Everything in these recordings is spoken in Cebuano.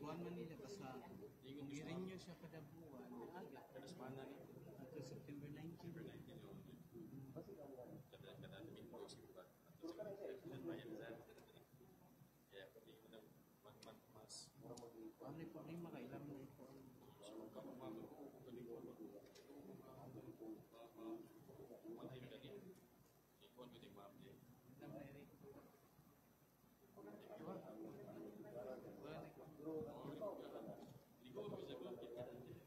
Ikuan man nila basta i-renew siya kada buwan aga. Kada semana ni. Until September 19. September 19 yun. Kada kada Domingo siguro. Kaya pati mo na one month mas. Ano yung problema kay ilam na ito? So kamo mga one time gani. Ikuan ko din ma'am. Ilam na rin. Wala na.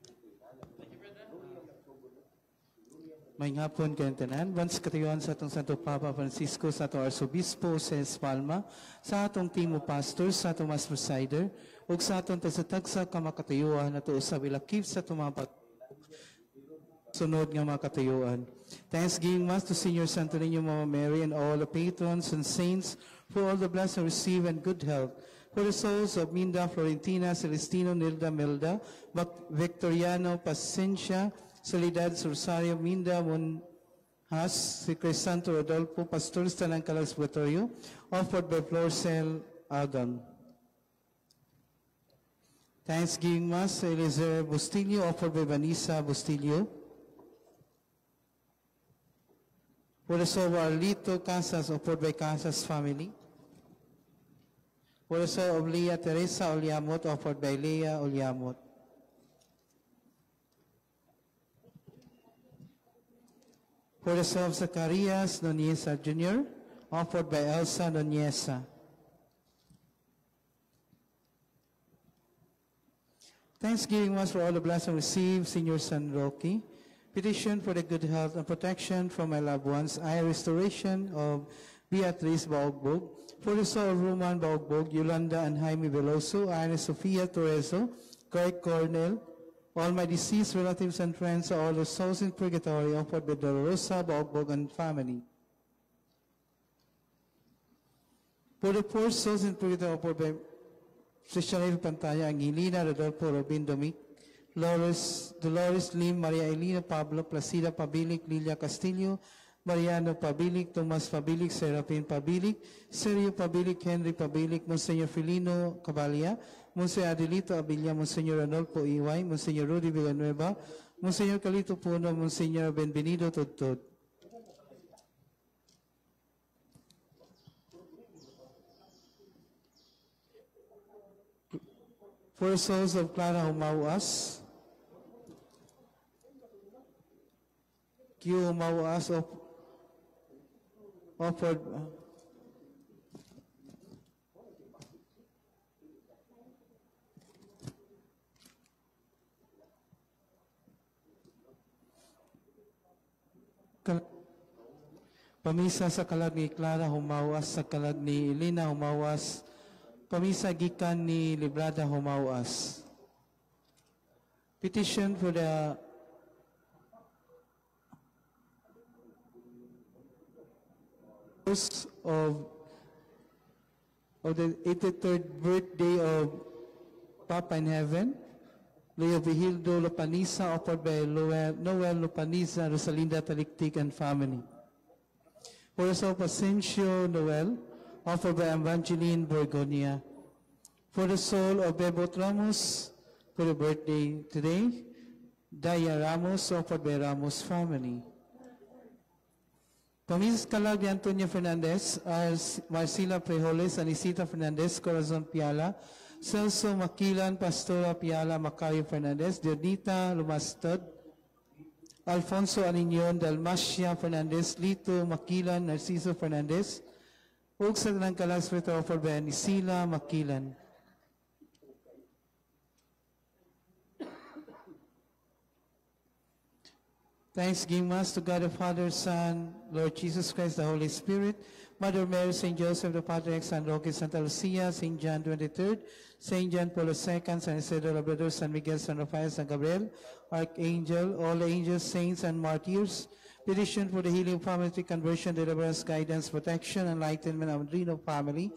Thank you, brother. May hapon kayong tanan. Once katayuan sa atong Santo Papa Francisco, sa atong Arsobispo Ses Palma, sa atong team of pastors, sa atong Mass Presider, ug sa atong tagsa-tagsa ka makatayuan ato usab ilakip sa atong mga sunod nga mga katayuan. Thanksgiving Mass to Senior Santo Niño, Mama Mary, and all the patrons and saints for all the blessings received and good health. For the souls of Minda, Florentina, Celestino, Nilda, Melda, Victoriano, Pacencia, Soledad, Rosario, Minda, Monjas, si Crisanto Rodolfo, Pastor Tanang Calas Purgatorio, offered by Florcel Adam. Thanksgiving Mass, Eliezer Bustillo, offered by Vanessa Bustillo. For the soul of Arlito Casas, offered by Casas family. For the soul of Leah Teresa Oliamot, offered by Leah Oliamot. For the soul of Zacarias Noniesa Jr., offered by Elsa Noniesa. Thanksgiving Mass for all the blessings received, Senior San Roque. Petition for the good health and protection from my loved ones, I restoration of Beatrice Baogbog, for the soul of Roman Baogbog, Yolanda and Jaime Veloso, Ana Sofia Torreso, Greg Cornell, all my deceased relatives and friends, all the souls in purgatory, offered by Dolorosa Baogbog and family. For the poor souls in purgatory, offered by Sister Pantaya, Angelina, Rodolfo, Robin Domic, Dolores Lim, Maria Elena Pablo, Placida Pabilik, Lilia Castillo, Mariano Pabilik, Tomas Pabilik, Serafin Pabilik, Sergio Pabilik, Henry Pabilik, Monsignor Felino Cabalia, Monsignor Adelito Abilla, Monsignor Ranolfo Iway, Monsignor Rudy Villanueva, Monsignor Calito Puno, Monsignor Benvenido Tudtud. For souls of Clara Humauas, Q Humauas of offered Pamisa sa kalag ni Clara Humawas, sa kalag ni Elena Humawas, pamisa gikan ni Librada Humawas. Petition for the of the 83rd birthday of Papa in Heaven, Leo Vigildo Lopanisa, offered by Noel Lopanisa, Rosalinda Taliktik and family. For the soul of Asensio Noel, offered by Evangeline Borgonia. For the soul of Bebot Ramos, for the birthday today, Daya Ramos, offered by Ramos family. Pamis Kalag ni Antonio Fernandez, Marcela Prejoles, Anisita Fernandez, Corazon Piala, Celso Maquilan, Pastora Piala, Macario Fernandez, Dionita Lumastod, Alfonso Aniñon, Dalmacia Fernandez, Lito Maquilan, Narciso Fernandez, ug sa tanang kalag Spirit offered by Anisila Maquilan. Thanksgiving Mass to God the Father, Son, Lord Jesus Christ, the Holy Spirit, Mother Mary, Saint Joseph, the Patriarch, San Roque, Santa Lucia, Saint John 23rd, Saint John Paul II, San Isidro Labrador, San Miguel, San Rafael, San Gabriel, Archangel, all the angels, saints, and martyrs, Petition for the healing, family conversion, deliverance, guidance, protection, enlightenment of Rino family,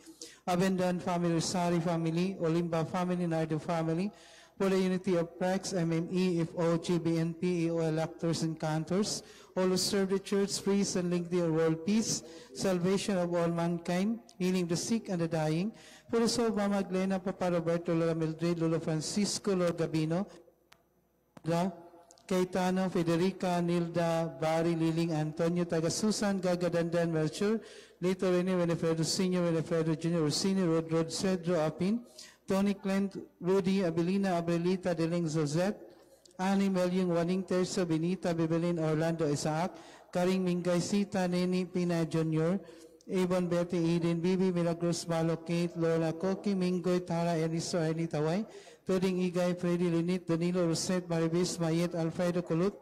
Abendon family, Rosari family, Olimba family, Nardo family, for the unity of PREX, MME, FO, GBNP, EO electors and cantors, all who serve the church, priests, and link the world peace, salvation of all mankind, healing the sick and the dying, for the soul of Mama Glena, Papa Roberto, Lola Mildred, Lolo Francisco, Lolo Gabino, Da, Caetano, Federica, Nilda, Barry, Liling, Antonio, Taga Susan, Gaga, Dandan, Melchor, Lito, Rene, Winifredo Sr., Winifredo Jr., Rossini, Rod, Rod, Cedro, Apin, Tony Clint, Rudy, Abilina, Abelita, Deling, Zozet, Ani, Melyong, Waning, Terso, Benita, Bebelin, Orlando, Isaac, Karing Mingay, Sita, Nene, Pina Jr., Avon, Betty, Eden, Bibi, Milagros, Malo, Kate, Lola, Koki, Mingoy, Tara, Eriso, Ernie, Taway, Tuding Igay, Freddy, Linit, Danilo, Rosette, Maribis, Mayet, Alfredo, Colut,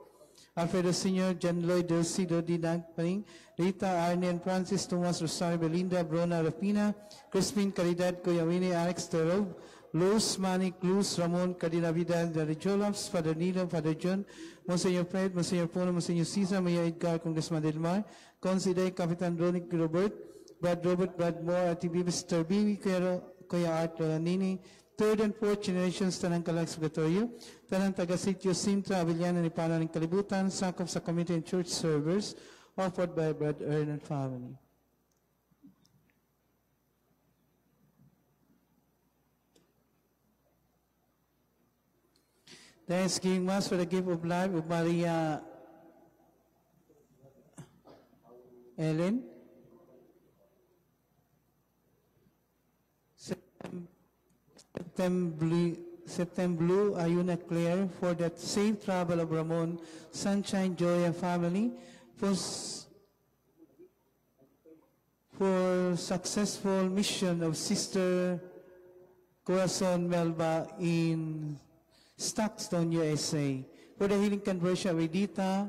Alfredo Sr., John Lloyd, Dulce, Dodi, Nagparing, Rita, Arne, and Francis, Tomas, Rosario, Belinda, Brona, Rafina, Crispin, Caridad, Kuya Winnie, Alex, Terov, Luz, Manny, Cruz, Ramon, Cardinavida, Daddy Jolops, Father Nilo, Father John, Monsignor Fred, Monsignor Puno, Monsignor Cesar, Mayor Edgar, Congressman Del Mar, Consider, Capitan Ronnie Robert, Brad Robert, Brad Moore, at Mr. B. Kuya, Kuya Art Lolanini, third and fourth generations, Tanang Kalag Sugatorio, Tanang Taga Sitio Sintra, Avellana, Nipana, ng Kalibutan, sakop sa community and church servers, offered by Brad Ern and family. Thanksgiving Mass for the gift of life of Maria Ellen. September Ayuna Claire for that safe travel of Ramon, Sunshine, Joy, and family, for successful mission of Sister Corazon Melba in Stockton, USA, for the healing conversion of Edita,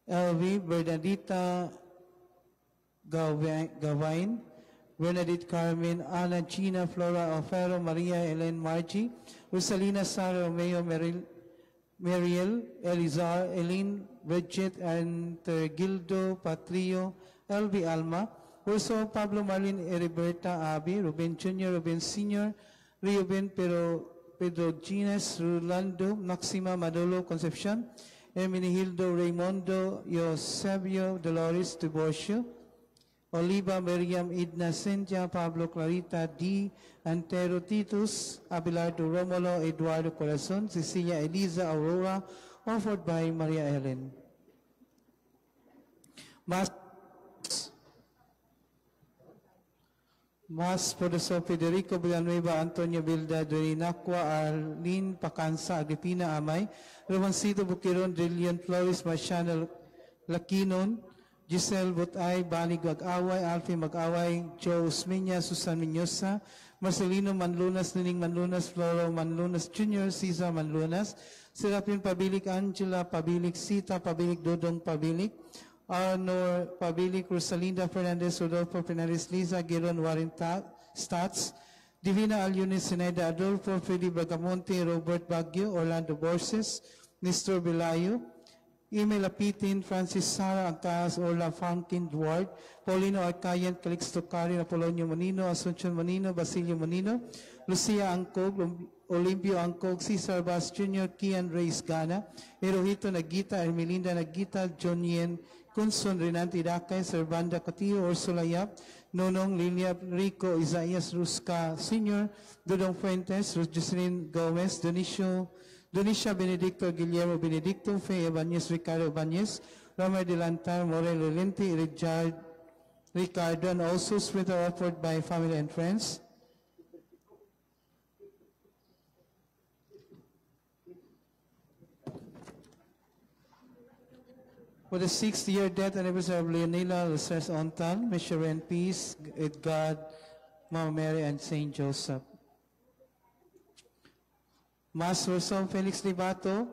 LV, Bernadita Gavain, Bernadette Carmen, Ana Gina, Flora Alfaro, Maria Ellen Margie, Rosalina Sara Romeo, Mariel, Elizar, Eileen, Bridget, and Gildo, Patrio, LB Alma, Urso, Pablo Marlin, Heriberta, Abi, Ruben Jr., Ruben Sr., Ruben Pedro Gines, Rolando, Maxima, Manolo, Concepcion, Hermenegildo, Raimundo, Eusebio, Dolores, Tiborcio, Oliva, Miriam, Idna, Cynthia, Pablo, Clarita, D, Antero, Titus, Abelardo, Romulo, Eduardo, Corazon, Cecilia, Eliza, Aurora, offered by Maria Ellen. Mass for the soul Federico Villanueva, Antonio Vilda, Durinacqua, Arlene Pacansa, Agripina Amay, Romancito Buquiron, Drillion Flores, Marciano Laquinon, Giselle Butay, Bani Mag-away, Alfie Mag-away, Joe Osmeña, Susan Miñosa, Marcelino Manlunas, Nining Manlunas, Floro Manlunas Jr., Cesar Manlunas, Serapin Pabilik, Angela Pabilik, Sita Pabilik, Dodong Pabilik, Arnor Pabilik, Rosalinda Fernandez, Rodolfo Fernandez, Liza Giron, Warren Stats, Divina Alionis, Sineda Adolfo, Freddy Bagamonte, Robert Baguio, Orlando Borges, Nestor Belayo, Email Lapitin, Francis Sara Antas, Orla Franklin Duarte, Paulino Arcayan, Calixto Cari, Apolonio Monino, Asuncion Monino, Basilio Monino, Lucia Angkog, Olimpio Angkog, Cesar Vaz Jr., Kian Reyes Gana, Hirohito Nagita, Hermelinda Nagita, John Yen, Kunson Renante Dakay, Servanda Cotillo, Ursula Yap, Nonong Lilia Rico, Isaias Rusca Sr., Dodong Fuentes, Jocelyn Gomez, Donisha Benedicto, Guillermo Benedicto, Fe Ibanez, Ricardo Ibanez, Romer Delantar, Morel Lelente, Richard Ricardo, and also spirit offered by family and friends. For the 6th year death anniversary of Leonila Luces Ontal, may she rest in peace with God, Mama Mary, and Saint Joseph. Mass for San Felix Libato,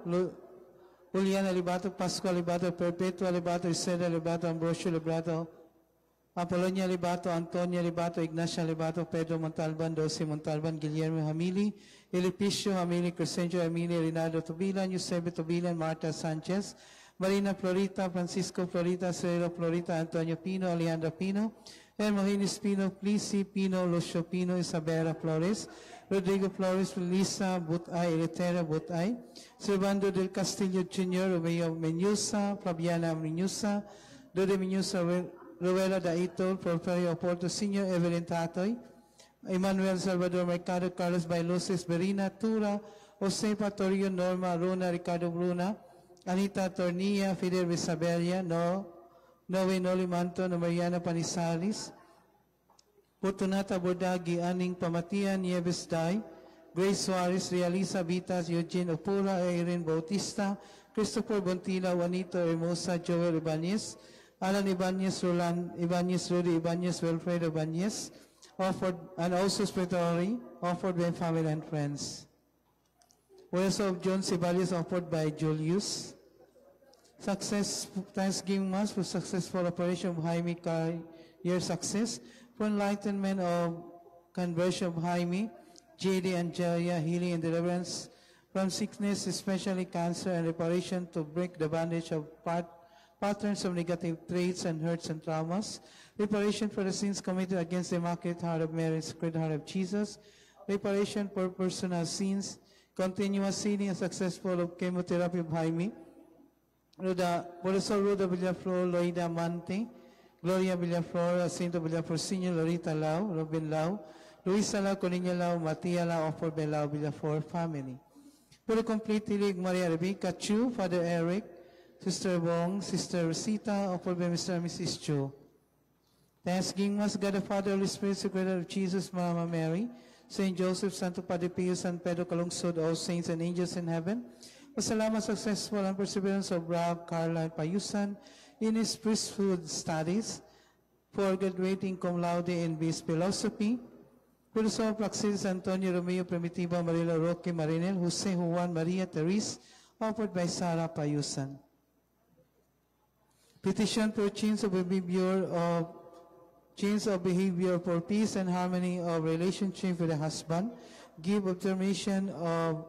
Juliana Libato, Pascual Libato, Perpetua Libato, Isela Libato, Ambrosio Libato, Apolonia Libato, Antonia Libato, Ignacia Libato, Pedro Montalban, Dulce Montalban, Guillermo Hamili, Elipicio Hamili, Crescencio Hamili, Rinaldo Tobilan, Eusebio Tobilan, Marta Sanchez, Marina Florita, Francisco Florita, Cerro Florita, Antonio Pino, Alejandra Pino, Hermogenes Pino, Plisi Pino, Lucio Pino, Isabela Flores, Rodrigo Flores, Lisa Butay, Eleuteria Butay, Servando del Castillo Jr., Romeo Menusa, Fabiana Menusa, Dode Menusa, Ruela Daito, Porfirio Oporto Sr., Evelyn Tatoy, Emmanuel Salvador Mercado, Carlos Bailoses, Berina Tura, Jose Patorio, Norma Runa, Ricardo Bruna, Anita Tornia, Fidel Isabella, No, Noe Nolimanto, no Mariana Panisalis, Fortunata Bordagi, Aning Pamatian, Nieves Dai, Grace Suarez, Realisa Vitas, Eugene Opura, Irene Bautista, Christopher Bontila, Juanito Hermosa, Joel Ibanez, Alan Ibanez, Roland Ibanez, Rudy Ibanez, Wilfredo Ibanez, offered, and also spiritually offered by family and friends. Also of John Ceballos, offered by Julius. Success Thanksgiving Mass for successful operation of Jaime Career Success, for enlightenment of conversion of Jaime, J.D. and Jelia, healing and deliverance from sickness, especially cancer, and reparation to break the bondage of patterns of negative traits and hurts and traumas, reparation for the sins committed against the Immaculate Heart of Mary and Sacred Heart of Jesus, reparation for personal sins, continuous healing and successful of chemotherapy of Jaime, Ruda, Professor Ruda Villaflor, Loida Mante, Gloria Villaflor, Jacinto Villaflor Sr., Lorita Lau, Robin Lau, Luisa Lau, Coninia Lau, Matia Lau, offered by Lau Villaflor family. For the complete healing, Maria Rebecca Chu, Father Eric, Sister Bong, Sister Rosita, offered by Mr. and Mrs. Chu. Thanksgiving Mass, God the Father, Holy Spirit, Sacred Heart of Jesus, Mama Mary, Saint Joseph, Santo Padre Pio, San Pedro Calungsod, all saints and angels in heaven. Pasalamat successful and perseverance of Rob, Carla, and Payusan in his priesthood studies, for graduating cum laude in BS Philosophy, Professor Praxedes Antonio Romeo Primitivo Marilo Roque Marinel, Jose Juan Maria Therese, offered by Sarah Payusan. Petition for change of behavior for peace and harmony of relationship with the husband. Give observation of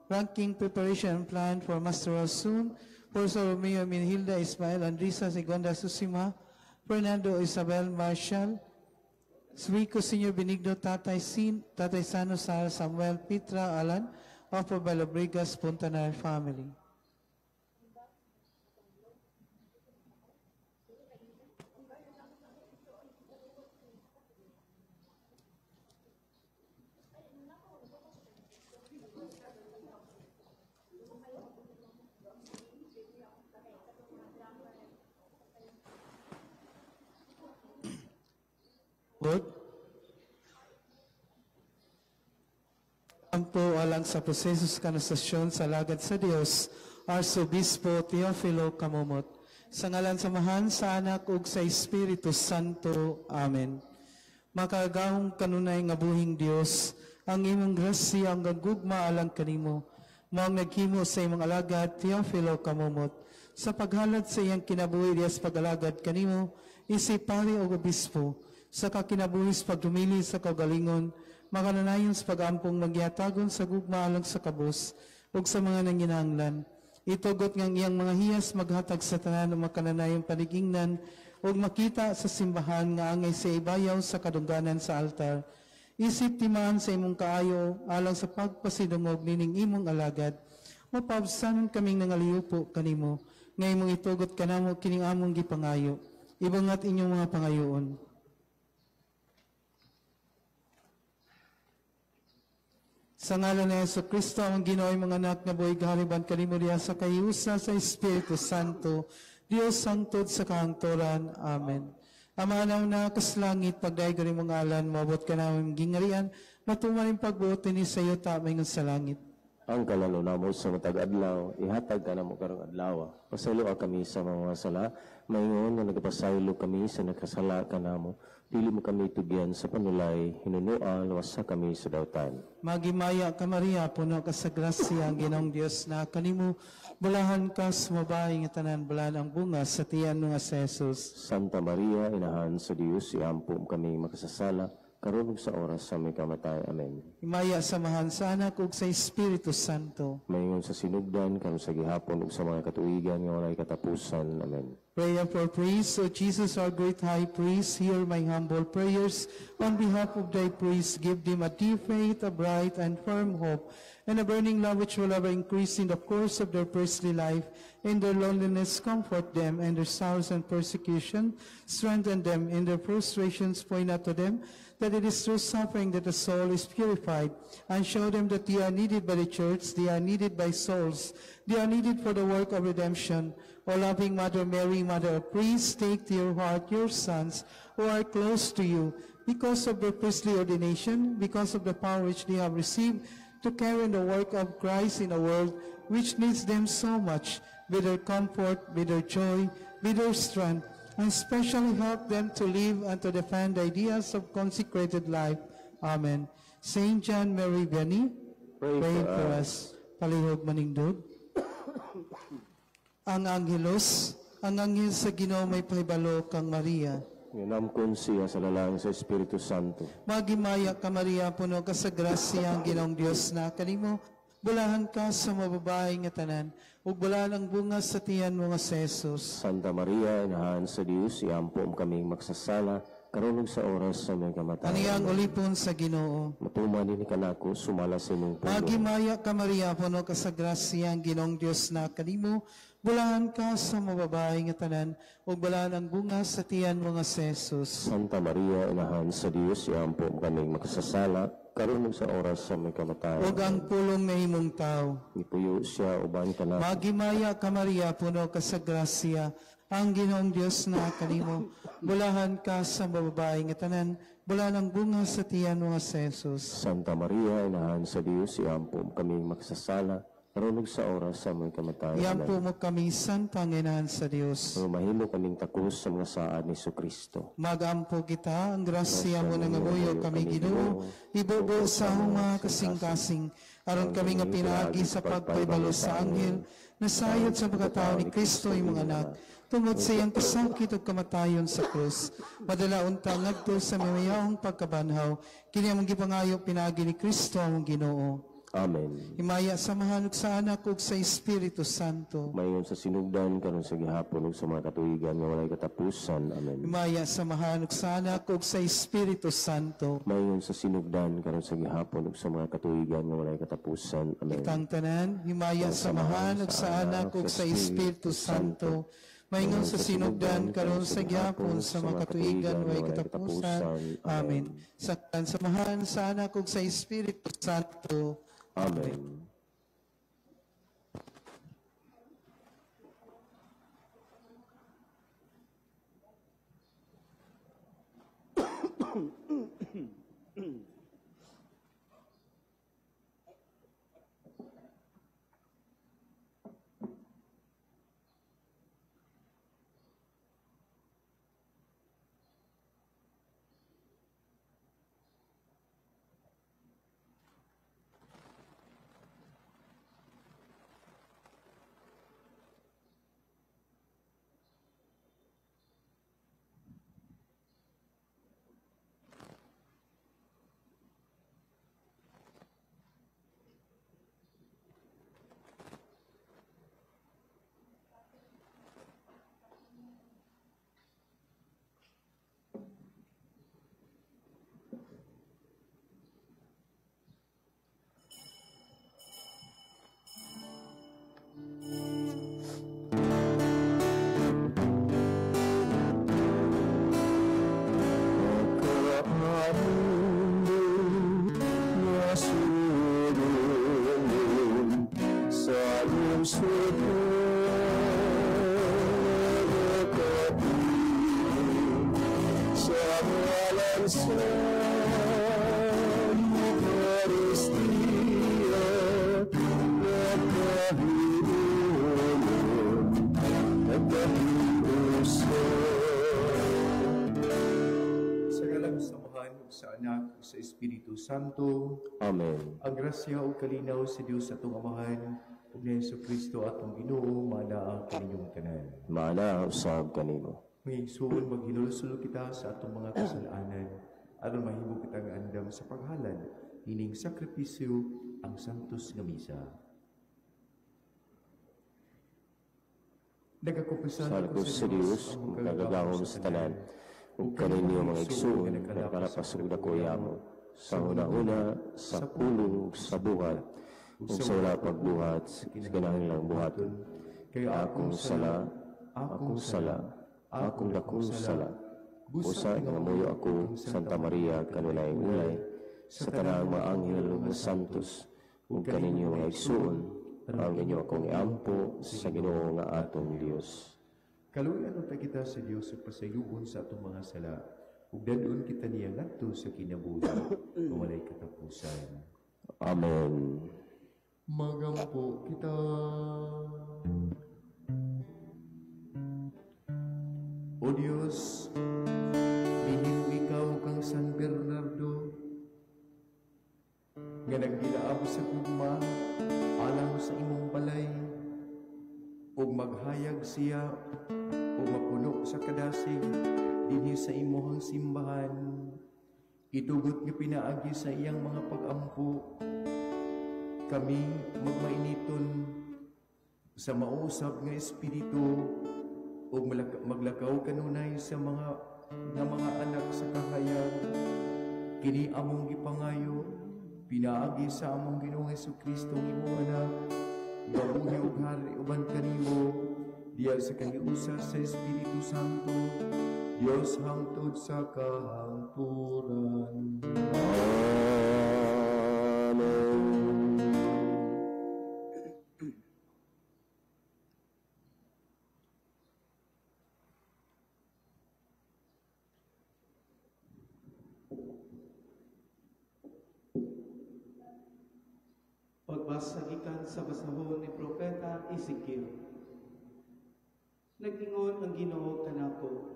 ranking preparation and plan for masteral soon. Professor Romeo Minhilda Ismael Andrisa Segunda Susima, Fernando Isabel Marshall, Suico Senior Benigno Tatay Sin, Tatay Sano Sara Samuel Pitra Alan, offered by Lobrigas Puntanar family. Lord, ampo alang sa proseso sa kanasasyon sa lagad sa Dios, Arsobispo Teofilo Camomot. Sa ngalan sa Amahan, sa Anak ug sa Espiritu Santo. Amen. Makagahong kanunay nga buhing Dios, ang imong grasya ang gugma alang kanimo, mao ang naghimo sa imong alagad Teofilo Camomot sa paghalad sa iyang kinabuhi diya sa pag-alagad kanimo, isip pari og obispo, sa kakinabuhi sa pagdumili sa kaugalingon, makananayon sa pag-ampong magyatagon sa gugma alang sa kabus, ug sa mga nanginahanglan. Itugot ngang iyang mga hiyas maghatag sa tanan ug makananayong panigingnan, ug makita sa simbahan nga angay sa ibayaw sa kadungganan sa altar. Isip timaan sa imong kaayo alang sa pagpasidungog nining imong alagad. Mapaabsanon kaming nangaliupo kanimo, nga imong itugot kanamo kining among gipangayo. Ibangat inyong mga pangayoon. Sa ngalan ni Hesus Kristo, ang Ginoo mga anak nga buhi gahariban kanimo diha sa kahiusa sa Espiritu Santo, Dios sangtod sa kahangturan. Amen. Ama na kaslangit, pagdayeg rin mong ngalan, maabot ka namin gingarian, matuman ang pagbuot ni sa iyo ta maingon sa langit. Ang kalalo namo sa matag adlaw, ihatag ka namo karong adlaw. Pasaylo kami sa mga sala, maingon nga nagapasaylo kami sa nakasala kanamo. Dili mo kami tugyan sa panulay, hinunuan, wasa kami sa dautan. Magimaya ka Maria, puno ka sa grasya, ang Ginoong Dios na kanimo, bulahan ka sa mabahay nga tanan, bulahan ang bunga sa tiyan nga si Jesus. Santa Maria, inahan sa Dios, iampom kami makasasala, karon ug sa oras sa aming kamatay. Amen. Himaya samahan sa Anak ug sa Espiritu Santo. Maingon sa sinugdan, karon sa gihapon ug sa mga katuigan nga walay katapusan. Amen. Prayer for priests. O Jesus, our great high priest, hear my humble prayers. On behalf of thy priests, give them a deep faith, a bright and firm hope, and a burning love which will ever increase in the course of their priestly life. In their loneliness, comfort them, and their sorrows and persecution, strengthen them. In their frustrations, point out to them that it is through suffering that the soul is purified, and show them that they are needed by the church, they are needed by souls, they are needed for the work of redemption. O loving Mother Mary, Mother of Priests, take to your heart your sons who are close to you, because of their priestly ordination, because of the power which they have received to carry on the work of Christ in a world which needs them so much. Be their comfort, be their joy, be their strength, and especially help them to live and to defend the ideas of consecrated life. Amen. Saint John Mary Vianney, pray for us. Palihog maningdog. Ang Angelos, ang anghel sa Ginoo may pahibalo kang Maria. Nganamkon siya sa lalang sa Espiritu Santo. Magimaya ka Maria, puno ka sa grasya ang Ginoong Dios na kanimo. Bulahan ka sa mababae nga tanan, ug bulahan ang bunga sa tiyan mo nga si Jesus. Santa Maria, inahan sa Dios, iampo mo kaming magsasala, karon ug sa oras sa aming kamatayon. Aniyang ulipon sa Ginoo. Matuman ni kanako sumala sa imong pulong. Magimaya ka Maria, puno ka sa grasya ang Ginoong Dios na kanimo. Bulahan ka sa mababae nga tanan, ug bulahan ang bunga sa tiyan mo nga si Jesus. Santa Maria, inahan sa Dios, iampo mo kaming magsasala, karon ug sa oras sa aming kamatayon. Ug ang pulong na imong tao. Ipuyo siya uban kanako. Magimaya ka Maria, puno ka sa grasya, ang Ginoong Dios na kanimo. Bulahan ka sa mababae nga tanan, bulahan ang bunga sa tiyan mo nga si Jesus. Santa Maria, inahan sa Dios, iampo mo kaming magsasala, karon ug sa oras sa aming kamatayon. Iampo mo kami, Santa Nginahan sa Dios. Mahimo kaming takos sa mga saad ni Jesucristo. Magampo kita, ang grasya mo nangabuyo kami Ginoo, ibubo sa mga kasing-kasing, aron kami nga pinaagi sa pagpahibalo sa anghel, nasayod sa pagkatao ni Kristo imong anak, tungod sa iyang kasakit ug kamatayon sa krus, madala unta ngadto sa mamayaong pagkabanhaw, kini among gipangayo pinaagi ni Kristo among Ginoo. Amen. Himaya samahan ug sa Anak ug sa Espiritu Santo. Mayon sa sinugdan karon sa gihapon ug sa mga katuigan nga walay katapusan. Amen. Himaya samahan ug sa Anak ug sa Espiritu Santo. Mayon sa sinugdan karon sa gihapon ug sa mga katuigan nga walay katapusan. Amen. Kitang tanan, himaya samahan ug sa Anak ug sa Espiritu Santo. Maingon sa sinugdan karon sa gihapon sa mga katuigan walay katapusan. Amen. Sa samahan sa Anak ug sa Espiritu Santo. Amen. Sa Anak, sa Espiritu Santo. Amen. Ang grasya ug kalinaw sa Dios atong Amahan ug ni Jesucristo atong Ginoo maanaa kaninyong tanan. Maanaa usab kanimo. Mga igsoon, maghinulsol kita sa atong mga kasalanan Aron mahimo kitang andam sa paghalad ining sakripisyo ang santos nga misa. Nagakumpisal Sa ko sa Dios, makagagahom sa tanan, ug kaninyo mga igsuon, nagkalapas og dako yamo, sa una-una, sa pulong, ug sa buhat, ug sa wala pagbuhat, sa kinahanglang buhaton. Kaya akong sala, akong sala, akong dakong sala. Busa nga muyo ako, Santa Maria, kanunay ulay, sa tanang mga anghel ug mga santos, ug kaninyo mga igsuon, ang inyo akong iampo sa Ginoo nga atong Dios. Kaluoyan unta kita sa Dios ug pasayloon sa atong mga sala, ug dadon kita niya ngadto sa kinabuhi nga walay katapusan. Amen. Magampo kita. O Dios, mihimo ikaw kang San Bernardo, nga naggilaab sa gugma alang sa imong balay, ug maghayag siya ug mapuno sa kadasig dinhi sa imong simbahan. Itugot nga pinaagi sa iyang mga pag-ampo, kami magmainiton sa mausab nga espiritu ug maglakaw kanunay sa mga anak sa kahayag. Kini among gipangayo pinaagi sa among Ginoong Hesukristo ang imong anak, gabuhi ug hari uban kanimo diya sa kahiusa sa Espiritu Santo, Dios hangtod sa kahangturan. Amen. Pagbasa gikan sa basahon ni Propeta Ezekiel. Nag-ingon ang Ginoo kanako,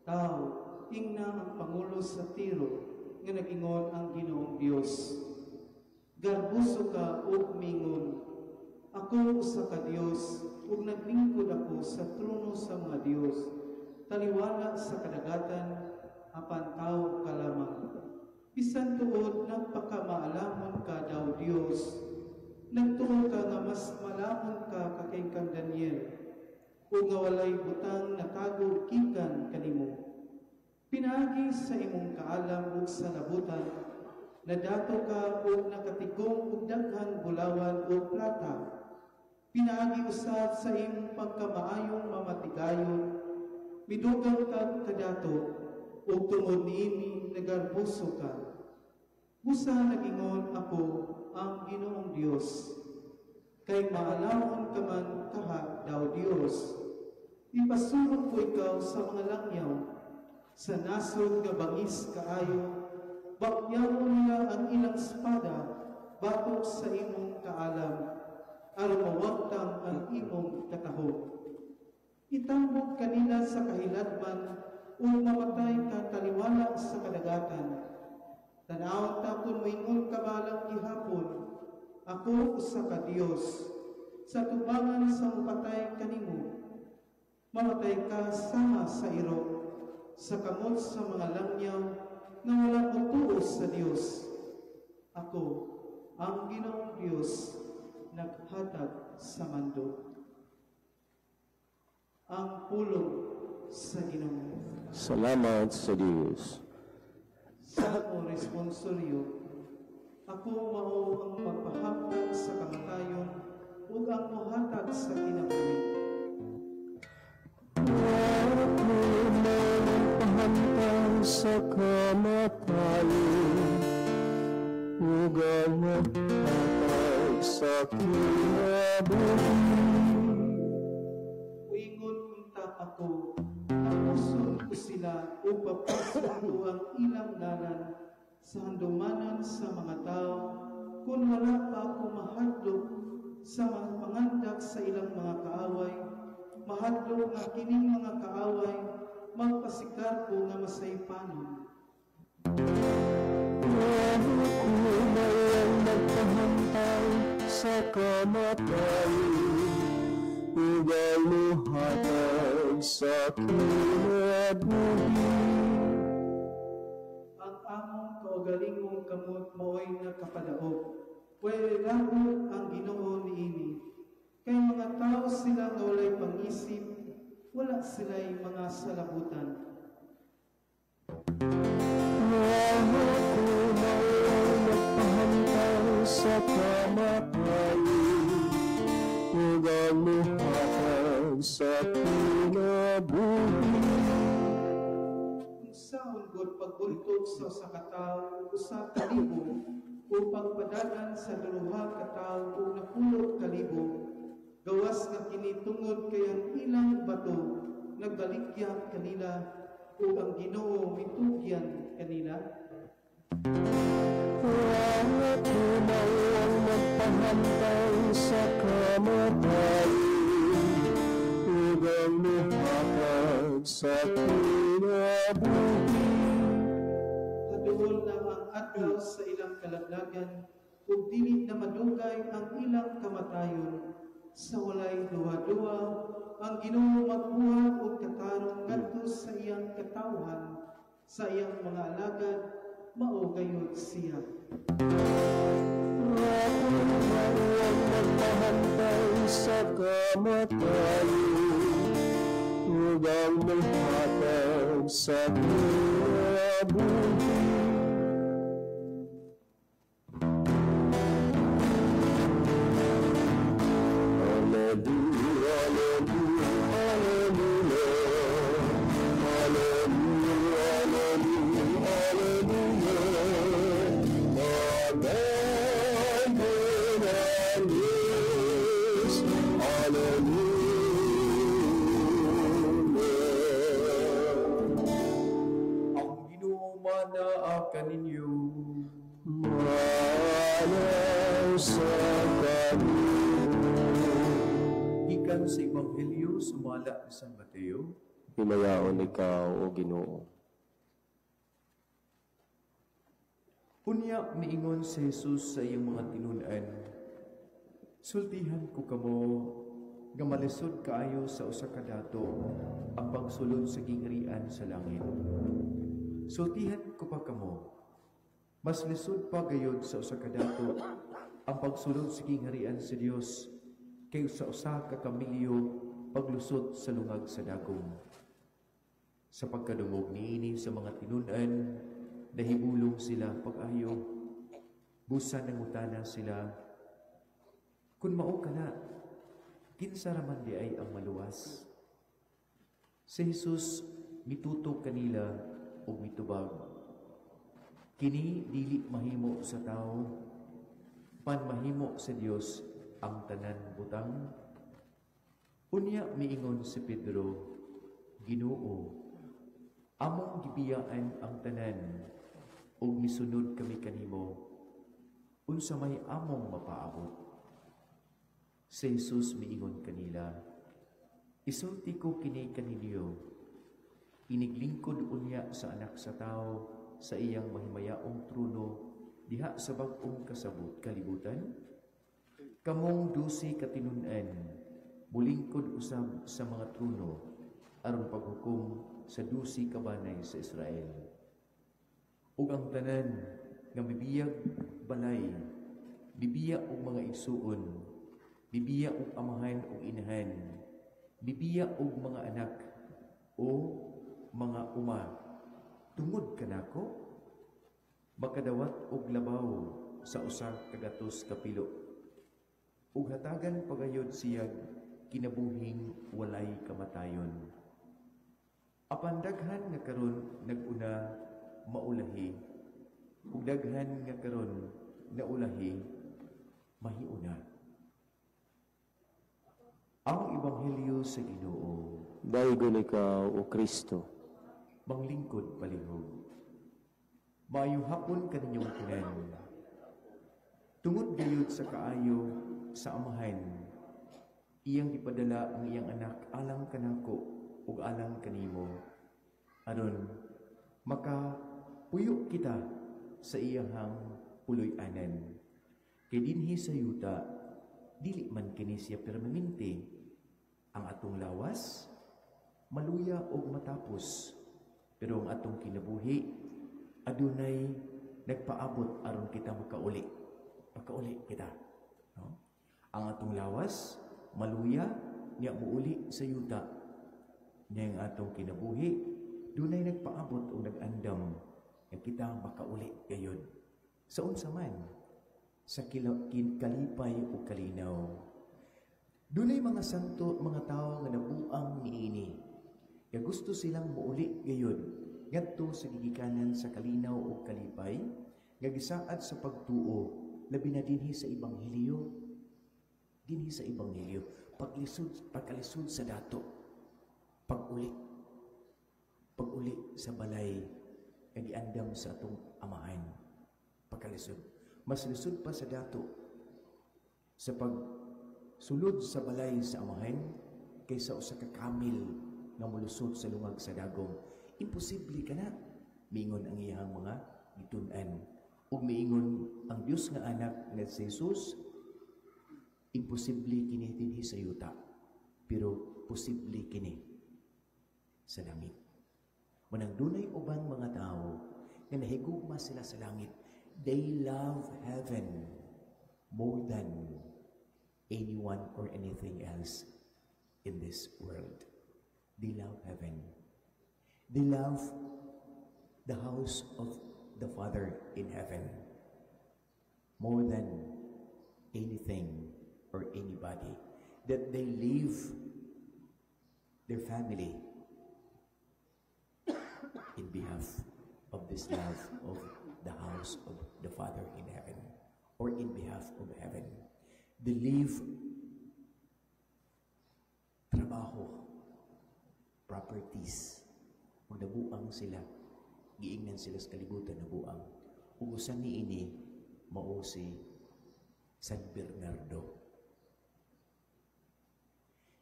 Tao, ingna ang pangulo sa Tiro nga nag-ingon ang Ginoong Dios. Garbuso ka ug mingon, ako usa ka Dios ug naglingkod ako sa trono sa mga Dios, taliwala sa kadagatan apan tao ka lamang. Bisan tuod nagpakamaalamon ka daw Dios, nagtuo ka nga mas malamon ka kakay kang Daniel, o nga walay butang natago gikan kanimo. Pinaagi sa imong kaalam ug sa labutan, nadato ka og nakatigom og daghang bulawan o plata. Pinaagi usab sa imong pagkamaayong mamatigayon, midugang ka kadato, ug tungod niini nagarbuso ka. Busa nagingon ako ang Ginoong Dios, kay maalamon ka man kaha daw Dios. Ipasulong ko ikaw sa mga langyaw, sa nasod nga bangis kaayo, bakyawon nila ang ilang espada batok sa imong kaalam, aron mawagtang ang imong katahom. Itambok kanila sa kahiladman ug mamatay ka taliwala sa kadagatan. Tan-awon ta kun moingon ka balang gihapon, ako usa ka Dios, sa tubangan sa mupatay kanimo. Mamatay ka sama sa iro, sa kamot sa mga langyaw nga wala motuo sa Dios. Ako, ang Ginoong Dios, naghatag sa mando. Ang pulong sa Ginoo. Salamat sa Dios. Salmo responsorio, ako mao ang magpahamtang sa kamatayon ug ang mohatag sa kinabuhi. Ako mao ang pahamtang sa kamatayon ug ang mohatag sa kinabuhi. Uingon unta ako, tapuson ko sila o papason ko ang ilang ngalan sa handumanan sa mga tao, kung wala pa ako mahadlok sa mga pangandak sa ilang mga kaaway, mahadlok nga kining mga kaaway, magpasikar ko nga masaypanon. Ako may ang magpahamtang sa kamatayon ug ang mohatag sa kinabuhi. Ang kaugalingong kamot maoy nakapadaog. Walay labot ang Ginoo niini. Kay mga tao sila nga walay pangisip, wala sila'y mga salabutan. Ako mao ang nagpahamtang sa kamatayon ug ang muhatag sa kinabuhi. Unsaon gud pagbultog sa usa ka tawo 1,000 o pagpadagan sa 2 ka tawo og 10,000, gawas nga kini tungod kay ang ilang bato nagbaligya kanila ug ang Ginoo mitugyan kanila? Ako mao ang nagpahamtang sa kamatayon ug ang muhatag sa kinabuhi. Haduol na ang adlaw sa ilang kalaglagan ug dili na madugay ang ilang kamatayon. Sa walay duha-duha, ang Ginoo magbuhat og katarong ngadto sa iyang katawhan, sa iyang mga alagad, mao gayud siya. Ako mao ang nagpahamtang sa kamatayon ug ang muhatag sa kinabuhi. Alleluia, alleluia, alleluia. Alleluia, alleluia, alleluia. Amen, Dios. Alleluia. Ang Ginoo manaa kaninyo. Mana sa kanimo. Gikan sa Ebanghelyo sumala ni San Mateo. Himayaon ikaw, O Ginoo. Unya miingon si Jesus sa iyang mga tinun-an, "Sultihan ko kamo nga malisod kaayo sa usa ka dato ang pagsulod sa gingharian sa langit. Sultihan ko pa kamo, mas lisod pa gayod sa usa ka dato ang pagsulod sa gingharian sa Dios kay sa usa ka kamilyo paglusot sa lungag sa dagom." Sa pagkadungog niini sa mga tinun-an, nahibulong sila pag-ayo. Busan nangutana sila, "Kun mao kana, kinsa ra man di ay ang maluwas?" Si Jesus mitutok kanila ug mitubag, "Kini dili mahimo sa tawo, pan mahimo sa Dios ang tanan butang." Unya miingon si Pedro, "Ginoo, among gibiyaan ang tanan ug misunod kami kanimo. Unsa may among mapaabot?" Si Jesus miingon kanila, "Isulti ko kini kaninyo, iniglingkod unya sa Anak sa Tawo sa iyang mahimayaong trono diha sa bag-ong kasabot kalibutan. Kamong 12 ka tinun-an mulingkod usab sa mga trono aron paghukom sa 12 ka banay sa Israel. Ug ang tanan nga mibiyag balay, mibiya og mga igsuon, mibiya og amahan og inahan, mibiya og mga anak o mga uma, tungod kanako, makadawat og labaw sa 100 ka pilo. Ug hatagan pagayod siyag kinabuhing walay kamatayon. Apan daghan nga karon nag-una maulahi, ug daghan nga karon naulahi mahiuna." Ang Ebanghelyo sa Ginoo. Daygon ikaw, O Kristo. Manglingkod palihog. Maayong hapon kaninyong tanan. Tungod gayud sa kaayo sa Amahan, iyang gipadala ang iyang anak alang kanako ug alang kanimo, aron makapuyo kita sa iyahang puloy-anan. Kay dinhi sa yuta, dili man kini siya permanente. Ang atong lawas maluya og matapos, pero ang atong kinabuhi adunay nagpaabot aron kita makauli. Makauli kita. No? Ang atong lawas, maluya, niya muuli sa yuta. Niya ang atong kinabuhi, dunay nagpaabot o nag-andam nga kita makauli gayon. Sa unsa man, sa kalipay o kalinaw. Dunay mga santo, mga tao nga nabuang niini. Nga gusto silang muuli gayon ngadto sa gigikanan sa kalinaw o kalipay, nga gisaad sa pagtuo, labi na dinhi sa Ebanghelyo. Dinhi sa Ebanghelyo, paglisod, pagkalisod sa dato, pag-uli, pag-uli sa balay, nga giandam sa atong amahan. Pagkalisod. Mas lisod pa sa dato sa pagsulod sa balay sa amahan kaysa usa ka camel nga molusot sa lungag sa dagom. Imposible ka na. Miingon ang iyang mga gitun-an. Ug miingon ang Dios nga anak nga si Jesus, imposible kini dinhi sa yuta, pero posible kini sa langit. Manang dunay ubang mga tao nga nahigugma sila sa langit. They love heaven more than anyone or anything else in this world. They love heaven. They love the house of the Father in heaven more than anything or anybody. That they leave their family in behalf of this love of the house of the Father in heaven or in behalf of heaven. They leave trabaho, properties. Kung nabuang sila, giingnan sila sa kalibutan, nabuang. Ug usa niini mao si San Bernardo.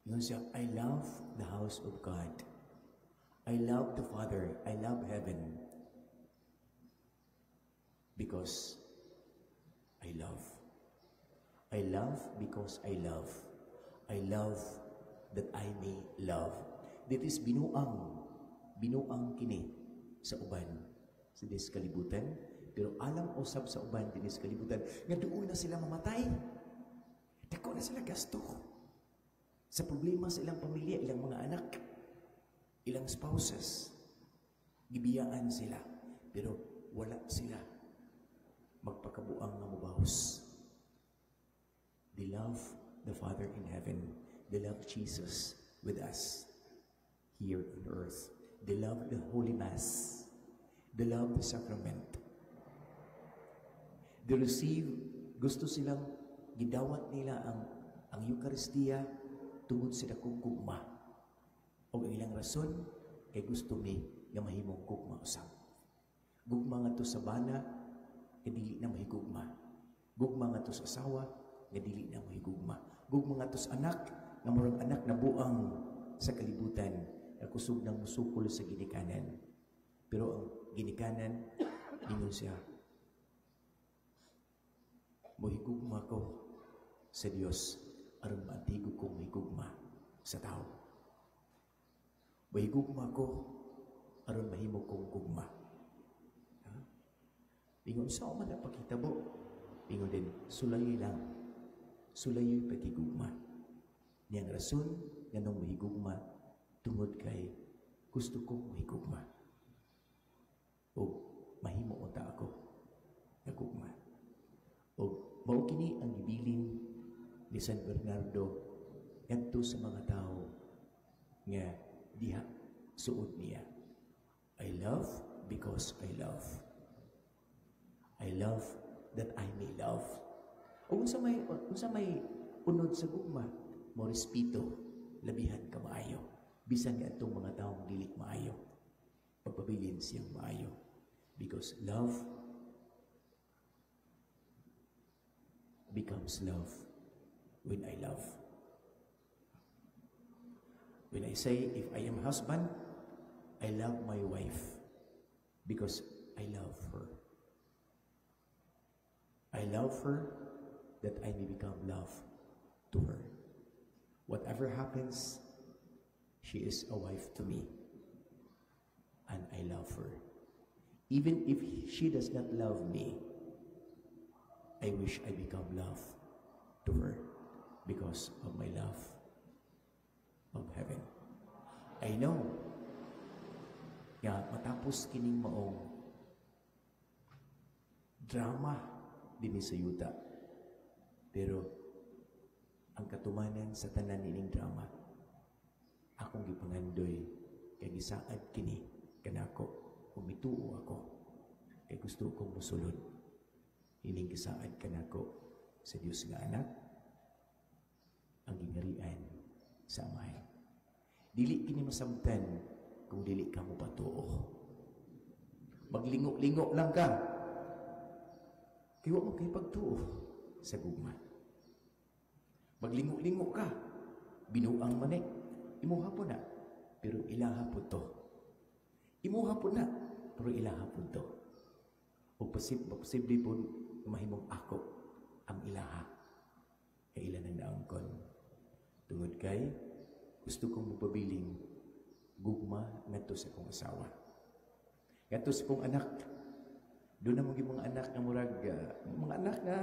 Ingon siya, "I love the house of God. I love the Father. I love heaven. Because I love. I love because I love. I love that I may love." That is binuang. Binuang kini sa uban sa dis kalibutan. Pero alam usab sa uban dinis kalibutan nga doon na sila mamatay. Dako na sila gasto sa problema sa ilang pamilya, ilang mga anak, ilang spouses. Gibiyaan sila, pero wala sila magpakabuang nga mubawos. They love the Father in heaven. They love Jesus with us here on earth. They love the Holy Mass. They love the sacrament. They receive, gusto silang gidawat nila ang Eucharistia tungod sa dakong gugma. O ang ilang rason, kay gusto mi nga mahimong gugma usab. Gugma ngadto sa bana, nga dili na mahigugma. Gugma ngadto sa asawa, nga dili na mahigugma. Gugma ngadto sa anak, nga murag anak na buang sa kalibutan, nga kusog nang musukol sa ginikanan. Pero ang ginikanan, ingon siya, "Mohigugma ko sa Dios aron maantigo kong mahigugma sa tao. Mahigugma ko aron mahimo kong gugma." Ha? Ingon sa man na pakitabo. Ingon din, sulayi lang. Sulayi pagigugma. Niyang rason nganong mahigugma tungod kay gusto kong mahigugma. O mahimo unta ako nagugma. O mao kini ang gibilin ni San Bernardo ngadto sa mga tao nga diha suod niya. I love because I love. I love that I may love. O unsa may unod sa gugma, mo respeto, labihan ka maayo. Bisan nga atong mga taong dili maayo, pagpabilin siyang maayo. Because love becomes love when I love. When I say, if I am husband, I love my wife because I love her. I love her that I may become love to her. Whatever happens, she is a wife to me, and I love her. Even if she does not love me, I wish I become love to her because of my love of heaven. I know nga matapos kining maong drama dinhi sa yuta. Pero ang katumanan sa tanan ining drama, akong gipangandoy kay gisaad kini kanako ug mituo ako kay gusto kong musulod ining gisaad kanako sa Dios nga Anak, ang gingharian sa Amahan. Dili kini masabtan kung dili ka mo patuo. Maglingo-lingo lang ka. Kay wa mo kay pagtuo sa gugma. Maglingo-lingo ka. Binuang man eh. Imuha po na. Pero ilaha po to. Imuha po na. Pero ilaha po to. O posible po mahimong ako ang ilaha. Kay ila nang naangkon. Tungod kay gusto kong mapabiling gugma ngadto sa akong asawa. Ngadto sa akong anak. Doon na mga mga anak nga murag mga anak nga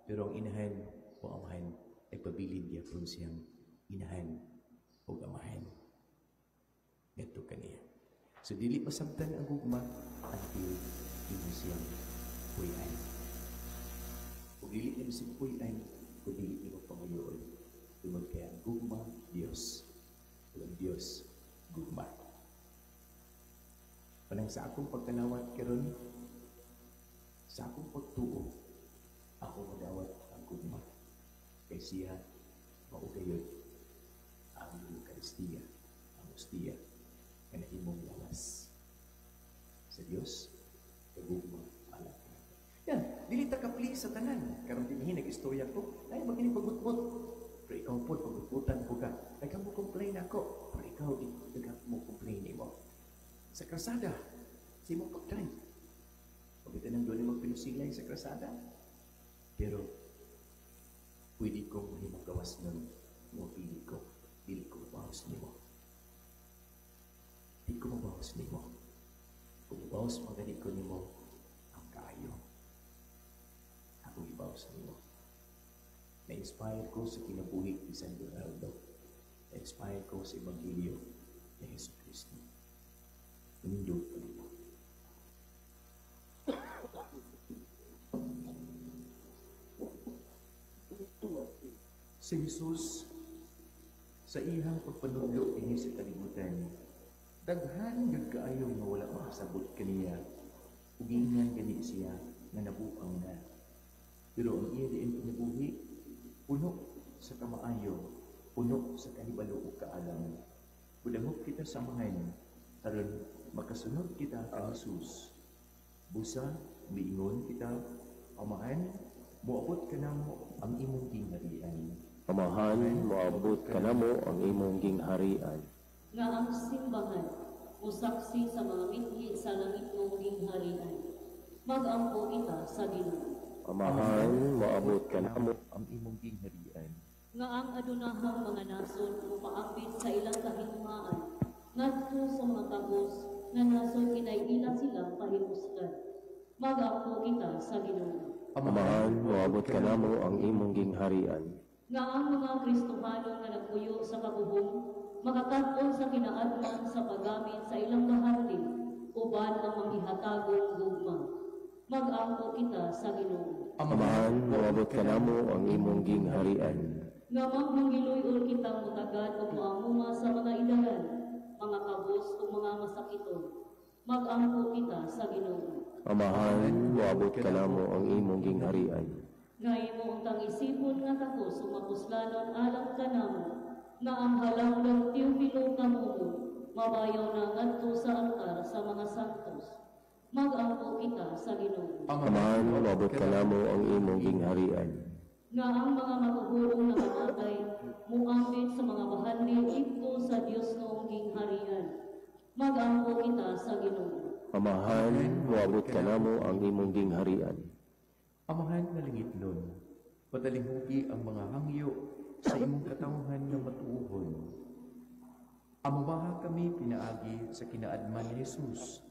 pero ang inahan o amahan ay pabilin gyapon siyang inahan o amahan ngadto kaniya. So dili masabtan ang gugma until imo siyang puy-an. Ug dili nimo siyang puy-an kung dili nimo pangayoon. Tungod kay ang gugma Dios. Ug ang Dios gugma. Panang sa akong pagkalawat karon, sa akong pagtuo, ako madawat ang gugma. Kay siya mao gayud ang Eucharistia, ang Hostia, nga nahimong lawas sa Dios, kagugma alang kanako. Yan, dili ta ka-please sa tanan. Karon dinhi nag-istorya ko, ay magini pagutbot. Pero ikaw po, pagutbutan ko ka. Nagkamo mo complain ako. Pero ikaw, nagkamo mo complain nimo. Sa krasada, sa imong pag-drive. Pagkita nang doon magpinusilay sa krasada. Pero, pwede kong mahimong gawas nun. Mo pili ko, dili ko mabawas nimo. Di ko mabawas nimo. Kung mabawas magani ko nimo, ang kaayo. Akong ibawas nimo. Na-inspire ko sa kinabuhi ni San Bernardo. Na-inspire ko sa Ebanghelyo ni Hesus Kristo. Nindot pa nimo. Si Jesus, sa iyang pagpanudlo dinhi sa kalibutan, daghan gyud kaayo nga wala makasabot kaniya. Ug giingnan gani siya nga nabuang na. Pero ang iya diin kinabuhi, puno sa kamaayo, puno sa kahibalo ug kaalam. Budangop kita sa Amahan, aron makasunod kita kang Jesus. Busa, miingon kita, Amahan, moabot kanamo ang imong gingharian. Amahan, moabot kanamo ang imong gingharian. Nga ang simbahan musaksi sa mga mitli sa langit mong gingharian. Mag-ampo kita sa Ginoo. Amahan, moabot kanamo ang imong gingharian. Nga ang adunahang mga nasod mupaambit sa ilang kahigmaan ngadto sa mga kabus nga nasod kinaiila sila pahimuslan. Mag-ampo kita sa Ginoo. Amahan, moabot kanamo ang imong gingharian. Nga ang mga Kristohano nga nagpuyo sa kabuhong makakat-on sa kinaadman sa paggamit sa ilang bahandi uban ang manghihatagong gugma. Mag-ampo kita sa Ginoo. Amahan, moabot kanamo ang imong gingharian. Nga magmanggiluy-ol kitang mutagad o moamuma sa mga idaran, mga kabus o mga masakiton. Mag-ampo kita sa Ginoo. Amahan, moabot kanamo ang imong gingharian. Nga imo untang isipon nga takos o mapuslanon alang kanamo, nga ang halangdong Teofilo Kamumo, mabayaw na ngadto sa altar sa mga santos. Mag-ampo kita sa Ginoo. Amahan, moabot kanamo ang imong gingharian. Nga ang mga matuhurong nakamatay, muambit sa mga bahandi didto sa Dios noong gingharian. Mag-ampo kita sa Ginoo. Amahan, moabot kanamo ang imong gingharian. Amahan nga langitnon, padalinghugi ang mga hangyo sa imong katawhan nga matuohon. Amumaha kami pinaagi sa kinaadman ni Jesus,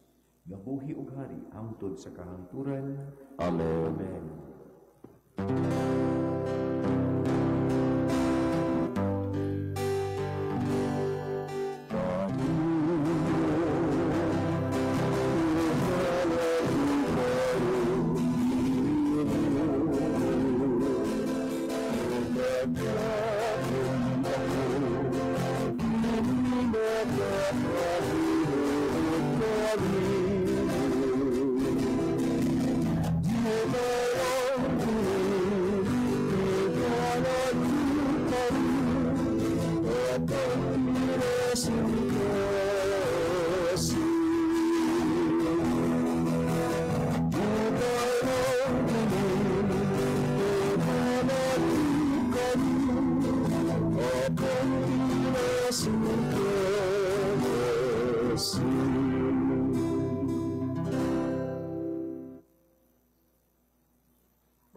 Nga buhi ug hari hangtod sa kahangturan. Amen. Amen.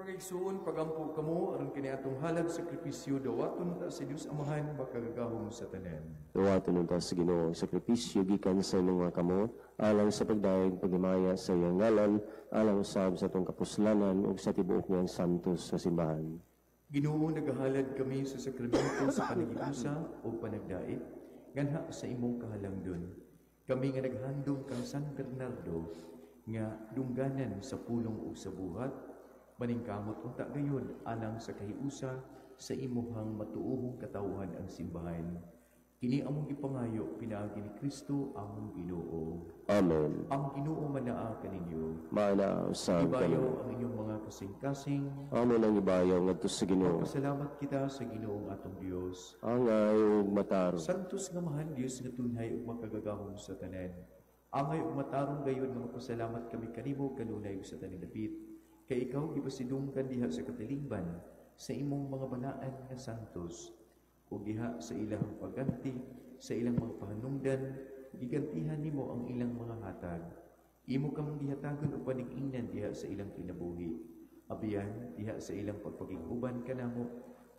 Pag-igsuon, pagampo kamo aron kini atong halad sakripisyo dawaton ta sa Dios Amahan makagagahom sa tanan. Dawaton unta sa Ginoo ang sakripisyo gikan sa imong mga kamot alang sa pagdayeg paghimaya sa iyang ngalan, alang usab sa atong kapuslanan ug sa tibuok niyang santos nga simbahan. Ginoo, nagahalad kami sa sakramento sa panagiusa o panagdait nganha sa imong kahalangdon. Kami nga naghandom kang San Bernardo nga dungganan sa pulong ug sa buhat, maningkamot unta gayon alang sa kahiusa sa imuhang matuohong katawhan ang simbahan. Kini among gipangayo pinaagi ni Kristo among Ginoo. Amen. Ang Ginoo manaa kaninyo. Maanaa usab Ibayaw kanimo. ang inyong mga kasing-kasing. Amo nang ibayaw ngadto sa Ginoo. Pasalamat kita sa Ginoong atong Dios. Angay ug matarong. Santos nga mahal Dios nga tunhay ug makagagahom sa tanan. Angay ug matarong gayon nga magpasalamat kami kanimo kanunay ug sa tanang dapit. Kay ikaw gipasidunggan diha sa katilingban sa imong mga balaan nga santos ug diha sa ilang pagganti sa ilang mga pahanungdan gigantihan nimo ang ilang mga hatag. Imo kamong gihatagon og panig-ingnan diha sa ilang kinabuhi. Abiyan diha sa ilang pagpakig-uban kanamo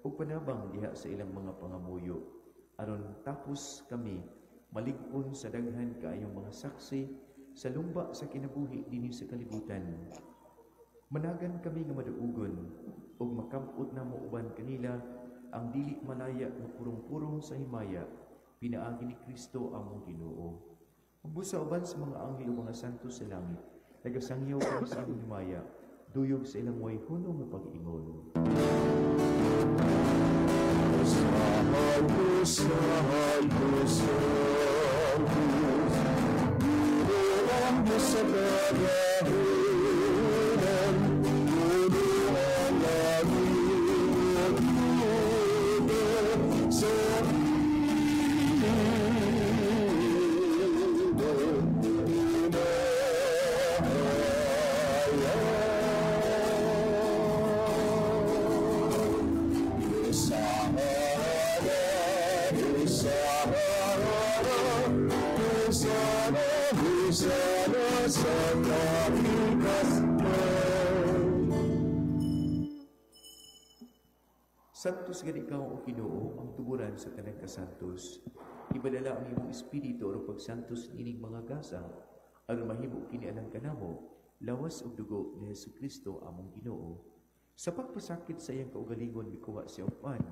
ug panabang diha sa ilang mga pangamuyo. Aron tapos kami malig-on sa daghan kaayong mga saksi sa lumba sa kinabuhi dinhi sa kalibutan. Managan kami nga maduugon ug makam-ot namo uban kanila ang dili malaya nga purong-purong sa himaya pinaagi ni Kristo among Ginoo. Busa uban sa mga anghel ug mga santo sa langit, nagasangyaw kami sa imong himaya, duyog sa ilang way hunong nga pag-ingon. Santo, Santo, Santo, Ginoo ang Diyos sa kagahinan, puno ang langit ug lupa sa Santos gani ikaw o Ginoo ang tuburan sa tanang kasantos. Ibadala ang imong espiritu aron pagsantos niining mga gasa, aron mahimo kini alang kanamo, lawas ug dugo ni Hesukristo among Ginoo. Sa pagpasakit sa iyang kaugalingon mikuha siya og pan,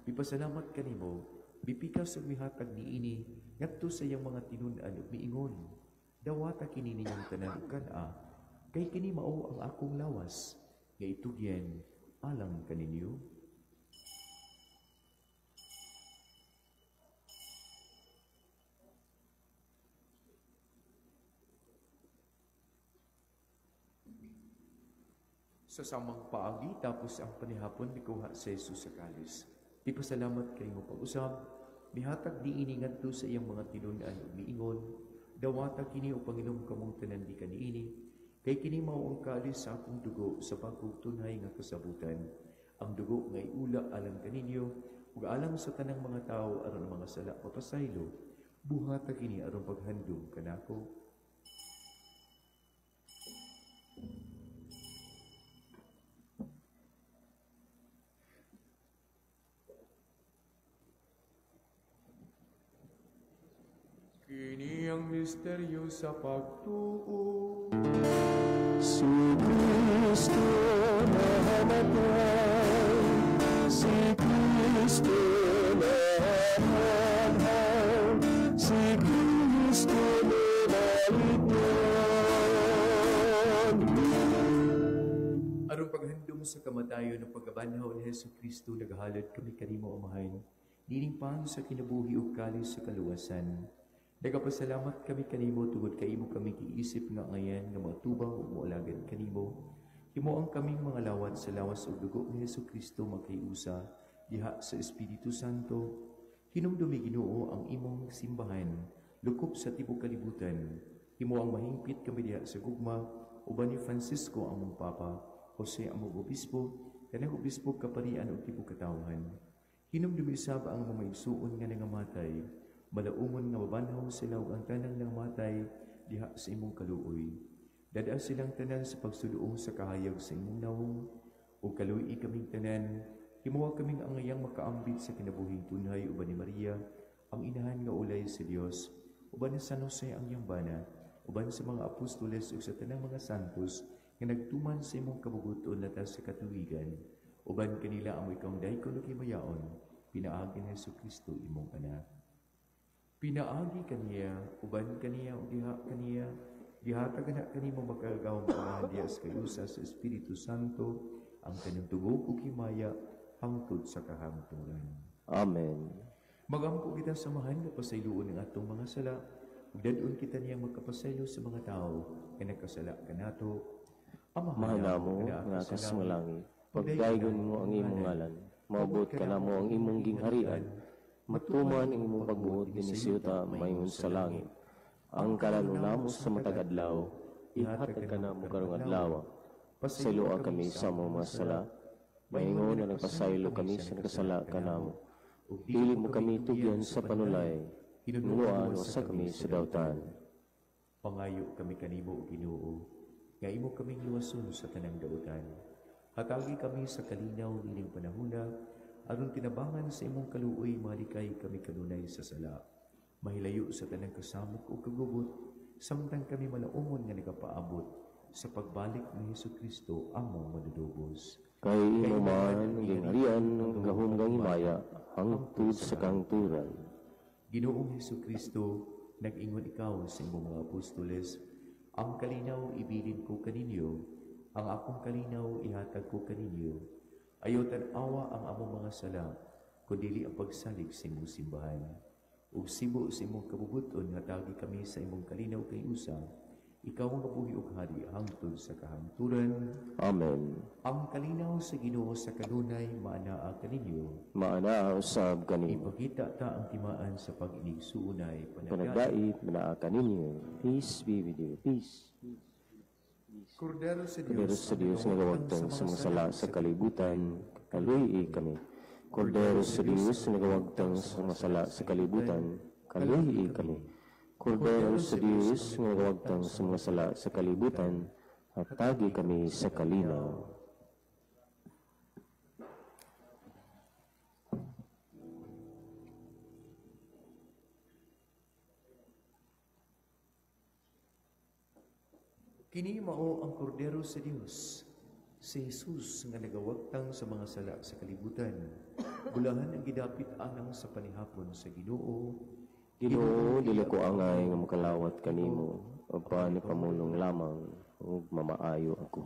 mipasalamat kanimo, mipikas ug mihatag niini ngadto sa iyang mga tinun-an ug miingon, dawata kini ninyong tanan ug kan-a, kay kini mao ang akong lawas nga itugyan alang kaninyo. Sa samang paagi, tapos ang panihapon, mikuha sa Jesus sa kalis. Ipasalamat kay mo pag-usab, mihatag niini ngadto sa iyang mga tinun-an ug miingon, dawata kini o panginom kamong tanan di kaniini, kay kini mao ang kalis sa akong dugo sa bag-ong tunhay nga kasabutan. Ang dugo nga iula alang kaninyo, ug alang sa tanang mga tawo aron ang mga sala mapasaylo, buhata kini aron paghandom kanako. Kini ang ang misteryo sa pagtuo. Si Kristo namatay, si Kristo namatay, si Kristo nabalik. Aron paghandom sa kamatayon ng pagkabanhaw ni Hesus Kristo, naghalad kami kanimo, Amahan, nining pan sa kinabuhi ug kalis sa kaluwasan. Nagapasalamat kami kanimo tungod kay imo kami giisip nga ngayan nga matubang ug moalagad kanimo. Himo ang kaming mga lawat sa lawas ug dugo ni Hesus Kristo magkaiusa diha sa Espiritu Santo. Hinumdumi, Ginoo, ang imong simbahan lukop sa tibuok kalibutan. Himo ang mahingpit kami diha sa gugma uban ni Francisco among Papa, Jose among Obispo, kanang obispo kaparian ug tibuok katawhan. Hinumdumi usab ang mga igsuon nga nangamatay, malaumon nga mabanhaw sila ug ang tanang nangamatay diha sa imong kaluoy. Dada silang tanan sa pagsuduong sa kahayag sa imong nawong, ug kaluoy kaming tanan. Himuha kaming angayang makaambit sa kinabuhing tunhay uban ni Maria, ang inahan nga ulay sa Dios, uban ni San Jose ang iyang bana, uban sa mga apostoles ug sa tanang mga santos nga nagtuman sa imong kabuguton latas sa katuwigan. Uban kanila amo ikaw ang daykon ug himayaon, pinaagi ni Hesus Kristo imong anak. Pinaagi kaniya, uban kaniya ug diha kaniya, gihatag na kanimo makagagahom pamahan diha sa kayusa sa Espiritu Santo, ang tanang tugog ug himaya hangtod sa kahangturan. Amen. Magampo kita samahan nga pasayloon ang atong mga sala, ug dad-on kita niyang magkapasaylo sa mga tawo nga nagkasala kanato. Amahan namo nga sa mga langit, pagdaygon mo ang imong ngalan, maabot kanamo ang imong gingharian, matuman ang imong pagbuot dinhi sa yuta maingon sa langit. Ang kalan-on namo sa matag adlaw, ihatag kanamo karong adlaw. Pasayloa kami sa among mga sala, maingon na nagpasaylo kami sa nagkasala kanamo. Dili mo kami tugyan sa panulay, hinunuan usa kami sa dautan. Pangayo kami kanimo, Ginoo, nga imo kaming luwason sa tanang dautan. Hatagi kami sa kalinaw nining panahuna, aron tinabangan sa imong kaluoy malikay kami kanunay sa sala. Mahilayo sa tanang kasamok o kagubot, samtang kami malaumon nga nagapaabot sa pagbalik ni Hesus Kristo among manudubos. Kay imo man ang gingharian, ang gahom nga himaya, hangtod sa kahangturan. Ginoong Hesus Kristo, nag-ingon ikaw sa imong mga apostoles, ang kalinaw ibilin ko kaninyo, ang akong kalinaw ihatag ko kaninyo. Ayaw tan-awa ang among mga sala, kundili ang pagsalig sa imong simbahan. Ug sibo sa imong kabubuton, hatagi kami sa imong kalinaw kay usa, ikaw ang kabuhi ug hari hangtod sa kahangturan. Amen. Ang kalinaw sa Ginoo sa kanunay maanaa kaninyo. Maanaa usab kanimo. Ipakita ta ang timaan sa pag-inigsuunay panagdait manaa kaninyo. Peace be with you. Peace. Kordero sa Kordero Dios, sa Dios nga gawagtang sa mga sala sa kalibutan, kaluyi kami. Kordero sa Dios nga nagawagtang sa mga sala sa kalibutan, kaluyi kami. Kordero sa Dios nga nagawagtang sa mga sala sa kalibutan, hatagi kami sa kalinaw. Kini mao ang Kordero sa Dios, si Jesus nga nagawagtang sa mga sala sa kalibutan. Bulahan ang gidapit anang sa panihapon sa Ginoo. Ginoo, dili ko angay nga makalawat kanimo, apan pamulong lamang ug mamaayo ako.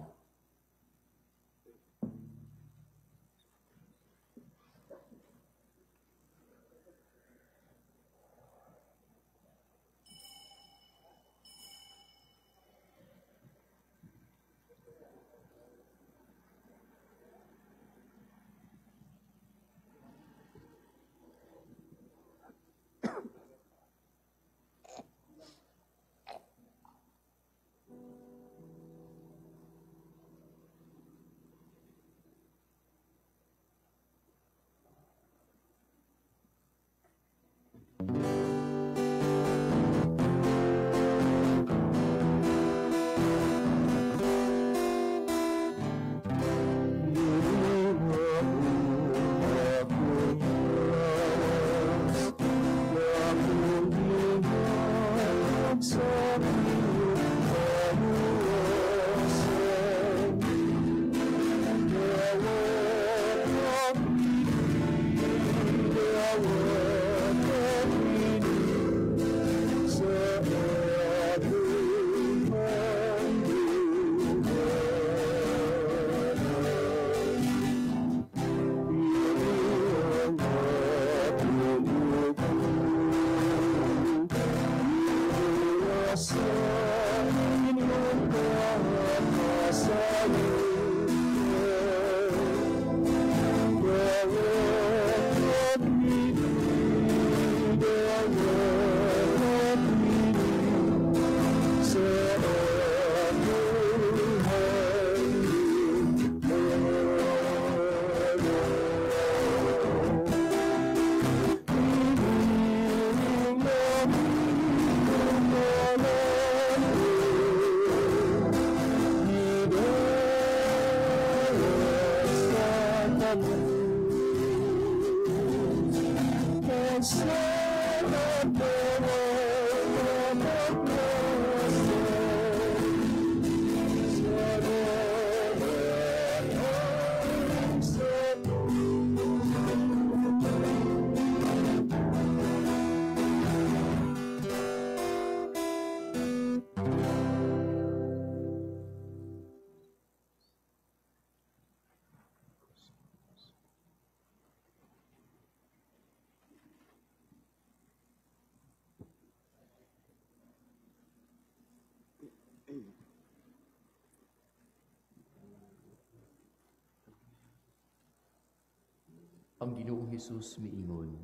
Ang Ginoong Hesus miingon,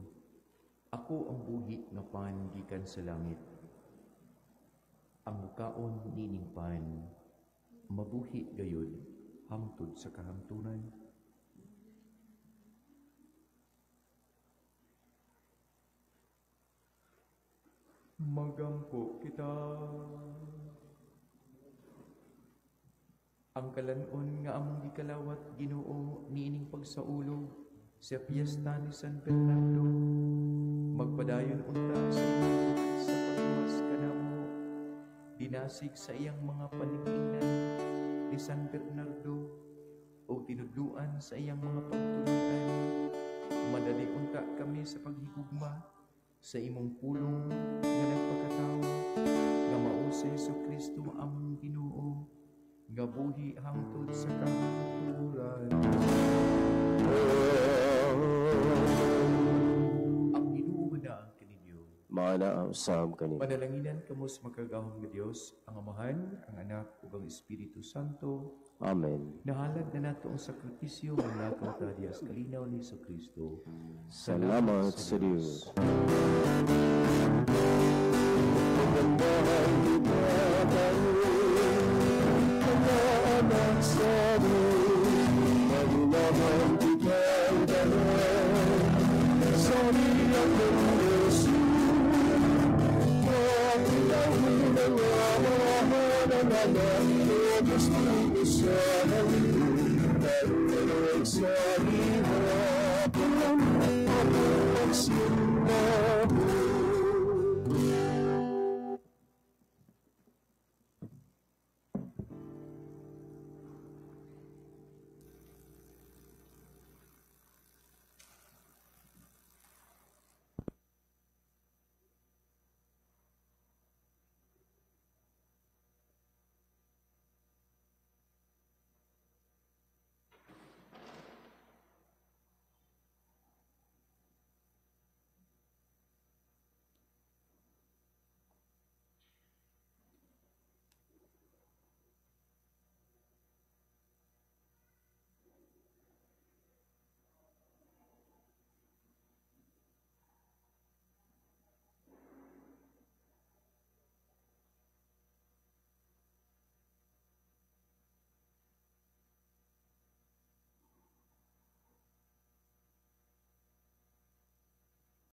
ako ang buhi nga pan gikan sa langit. Ang mukaon niining pan, mabuhi gayud hangtod sa kahamtunan. Magampo kita. Ang kalanon nga among gikalawat Ginoo niining pagsaulog sa piyesta ni San Bernardo, magpadayon unta sa imong sa pagluwas kanamo, dinasig sa iyang mga panigingnan ni San Bernardo o tinudluan sa iyang mga pagtulunan. Madali unta kami sa paghigugma sa imong pulong nga nagpakatawo, nga mao si Jesucristo among Ginoo, nga buhi hangtod sa kahangturan. Ang Ginoo manaang kaninyo. Maana ang usab kaninyo. Panalanginan kamo sa makagagahom nga Dios, ang Amahan, ang Anak ug ang Espiritu Santo. Amen. Nahalad na nato ang sakripisyo manlakaw ta diha sa kalinaw ni Jesucristo. Salamat sa Dios.